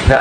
Ga.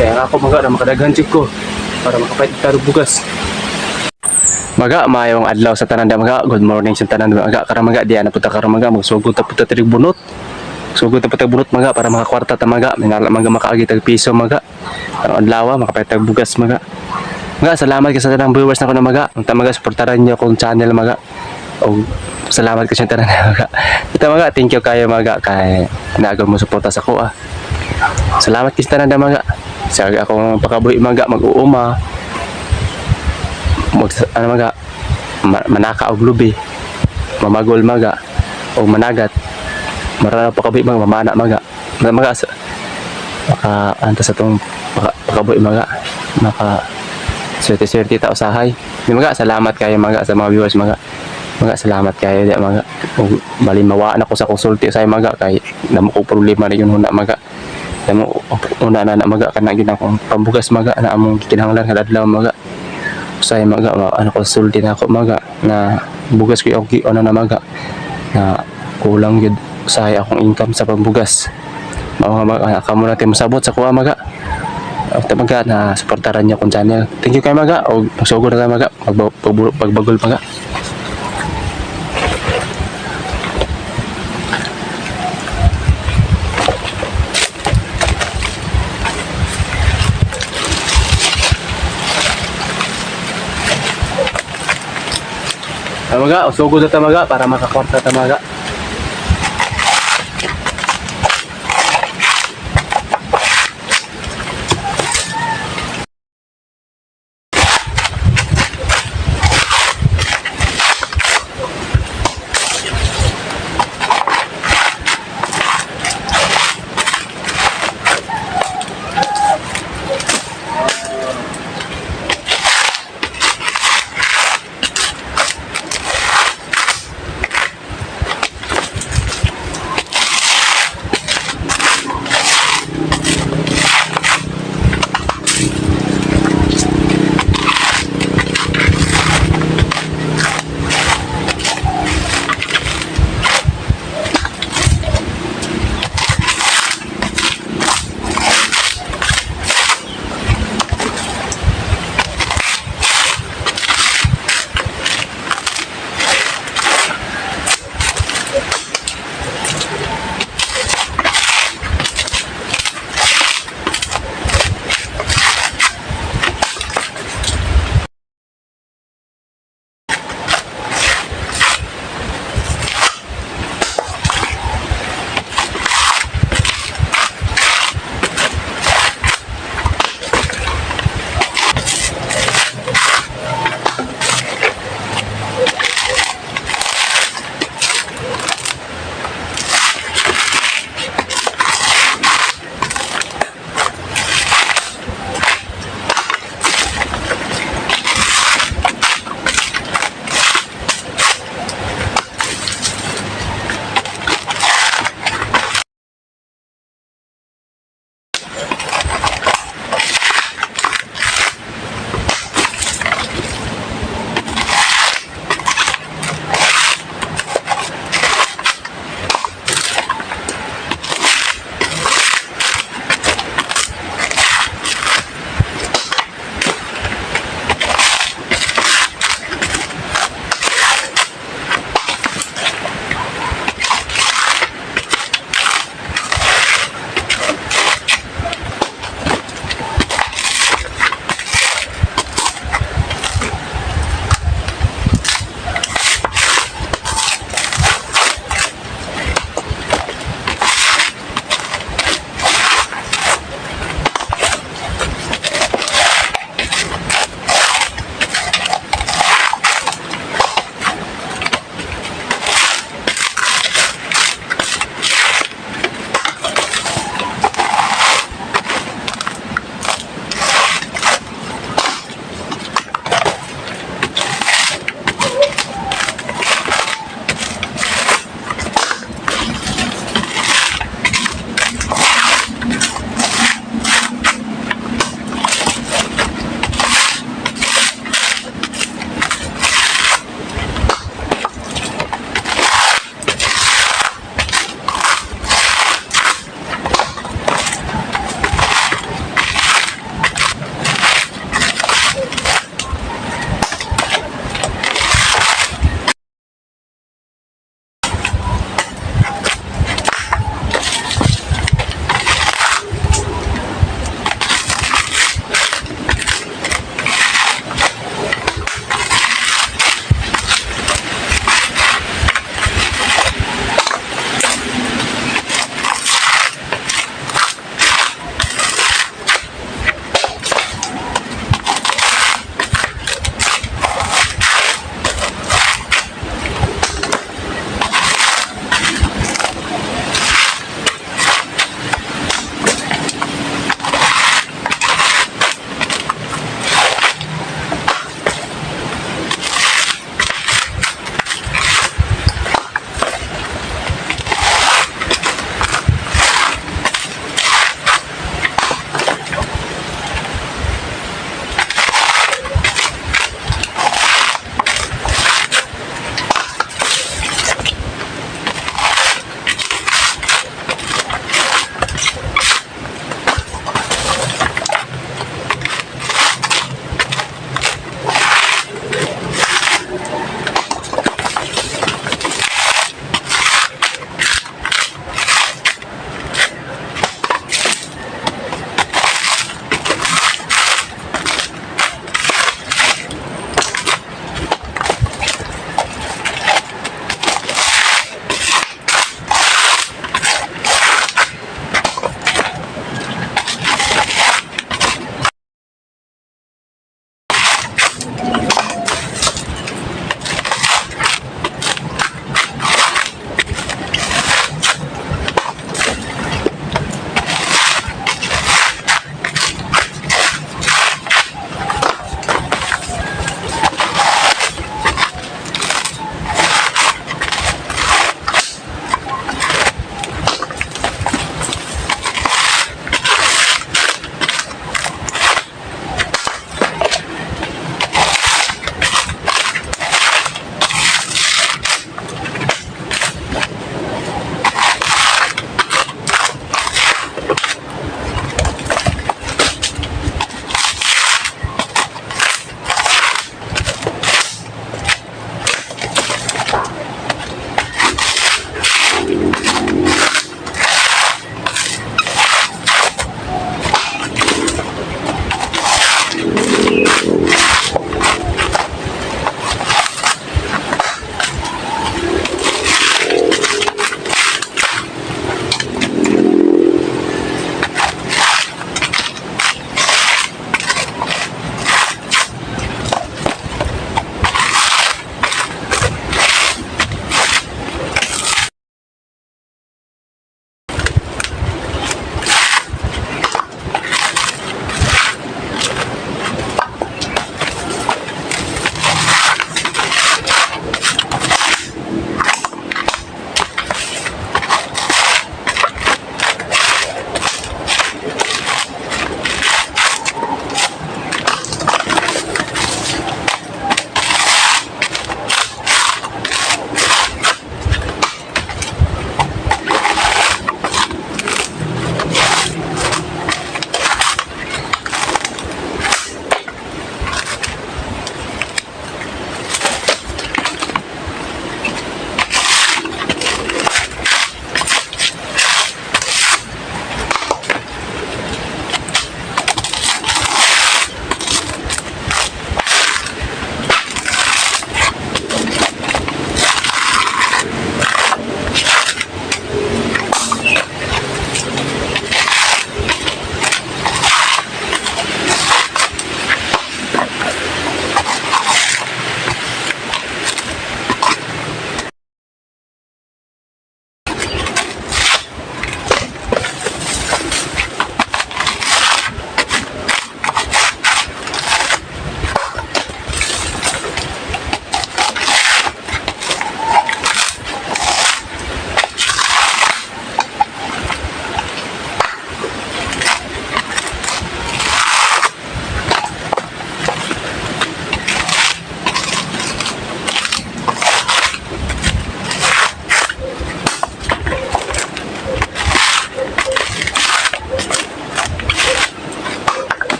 Kaya nga ako maga na makadaghan jud ko para makapait tarog bugas. Maga, maayong adlaw sa tanan da maga. Good morning sa tanan da maga. Karon maga diya na punta karon maga magsugod ta punta diri bunot. Sugod ta punta bunot maga para makakwarta ta maga. Minala maga makaagi tag piso maga. Karong adlaw makapait tag bugas maga. Maga, salamat kay sa tanang viewers nako na maga. Unta maga suportaran niyo akong channel maga. Og salamat kay sa tanan maga. Ito maga, thank you kayo maga kay naagaw mo suporta sa ko ah. Salamat kay sa tanan da maga. Sa akong pakabuhi maga mag-uuma. Mag ano maga manaka og lubi. Mamagol maga o managat. Marana pakabuhi maga mamana maga. Maga sa maka antas sa tong pakabuhi maga maka swerte-swerte ta usahay. Di maga salamat kayo maga sa mga viewers maga. Maga salamat kayo di maga. Ug bali mawa na ko sa konsulti usahay maga kay damo ko problema na yun huna maga. Damo una na na maga kana gyud akong pambugas maga na among gikinahanglan kada adlaw maga. Usahay maga ma, ano konsulti na ako maga na bugas ko og ano na maga na kulang gyud usahay akong income sa pambugas. Mao nga maga kamo natin mosabot sa kuha maga. At maga na suportaran niyo akong channel. Thank you kay maga og magsugod na tayo maga pagbagol maga. Maga, usugod na ta maga para makakwarta ta maga.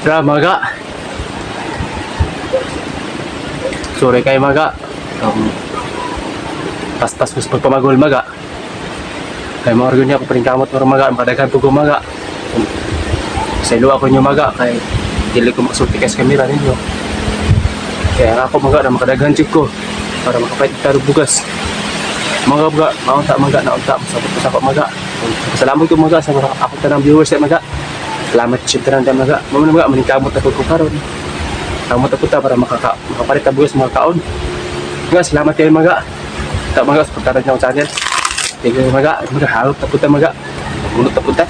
Ra maga. Sorry kay maga. Paspas ko sa pagpamagol maga. Kay mga organ niya ako paningkamot mo maga, makadaghan po ko maga. Sa ilo ako niyo maga kay dili ko makasulti kay sa kamera ninyo. Kaya nga ako maga na makadaghan jud ko para makapait taro bugas. Mga maga, maunta maga na unta masabot ko sa ako maga. Salamat ko maga sa mga ako tanang viewers sa maga. Salamat sa tanan ta maga. Mamo na maga maningkamot ako ko karon. Kamot ako ta para makapalit ta bugas mga kaon. Maga, salamat kayo maga. Ta maga suportahan niyo ang channel. Thank you maga. Maga harap ta punta maga. Bunot ta punta.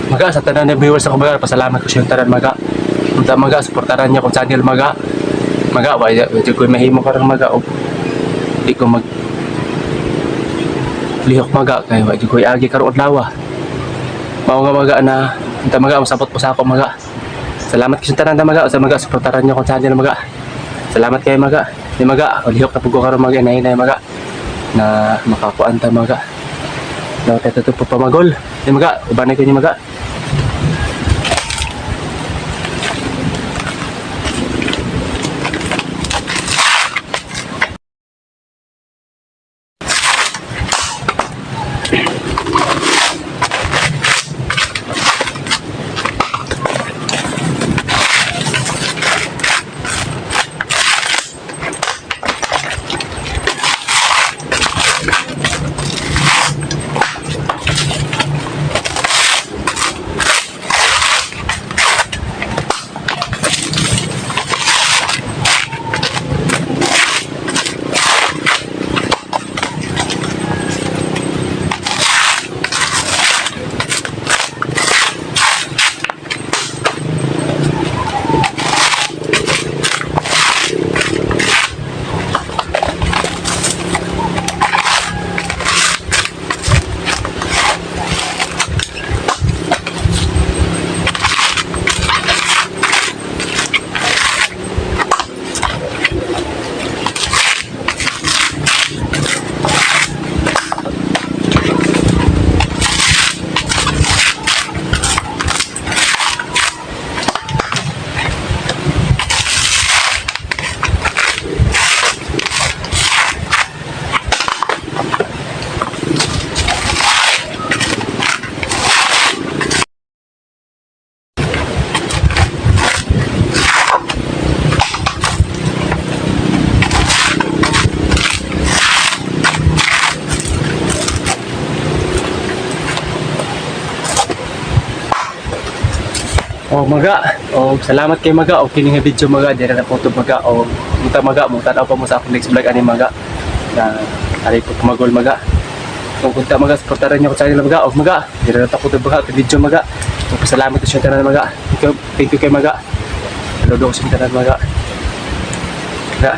Maga sa tanan na viewers ako maga, pasalamat ko siyang tanan maga. Unta maga, suportaran niyo kung channel maga. Maga, wa wa ko mahimo karang maga og di ko mag lihok maga kay wa ko agi karon adlaw. Mao nga maga na unta maga masabot po sa ako maga. Salamat kay tanan maga, sa maga suportaran niyo kung channel maga. Salamat kay maga. Di maga, o lihok na pud ko karon maga inahinay maga na makakuan ta maga. Daw tayo pamagol. Di maga, ubanay ko niyo maga. O maga, o salamat kay maga o kini nga video maga dira na po to maga o muta maga mo tan-aw pa mo sa akong next vlog ani maga na ari ko pumagol maga. Kung kunta maga suportaran niyo ko channel maga o maga dira na to maga to video maga. O pasalamat ko siya tanan maga. Thank you kay maga. Saludo ko siya tanan maga. Maga.